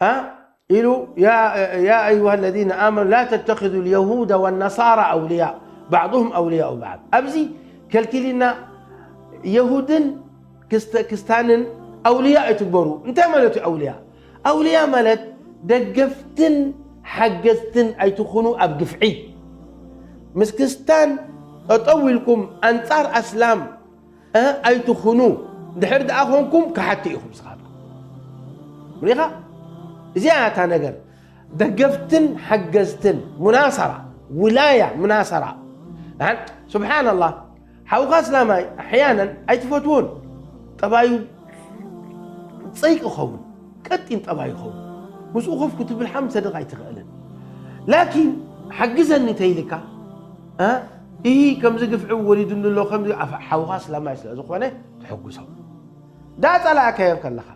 እ? ኢሉ፣ يا أيها الذين آمنوا لا تتخذوا اليهود والنصارى أولياء بعضهم أولياء بعض። ኣብዚ ከልኪልና የሁድን ክስተ-፣ ክስታንን ኣውልያ ኣይትግበሩ። እንታይ ማለት እዩ ኣውልያ? ኣውልያ ማለት ደገፍትን ሓገዝትን ኣይትኹኑ ኣብ ግፍዒ። ምስ ክስታን ጠጠው ኢልኩም ኣንጻር ኣስላም፣ እ፣ ኣይትኹኑ። ድሕር ደኣ ኾንኩም ከሓቲ ኢኹም ስኻትኩም። ርኢኻ? እዚኣ እታ ነገር። ደገፍትን ሓገዝትን፣ ሙናሰራ፣ ውላያ፣ ሙናሰራ። ንሓን-፣ ስብሓንላህ፣ ሓውኻ እስላማይ ኣሕያናን ኣይትፈትዎን። ጠባዩ ጸይቂ ይኸውን፣ ቀጢን ጠባዩ ይኸውን። ምስኡ ኮፍ ክትብል ሓምሰ ደቂቕ ኣይትኽእልን። ላኪን ሓግዘኒ ተይልካ፣ እ፣ ኢሂ፣ ከምዚ ግፍዒ ወሪዱኒ ኣሎ፣ ከምዚ ኣፍ-፣ ሓውኻ እስላማይ ስለ ዝኾነ ትሕጉሶ። ዳ ጸላእካዮ ከለኻ፣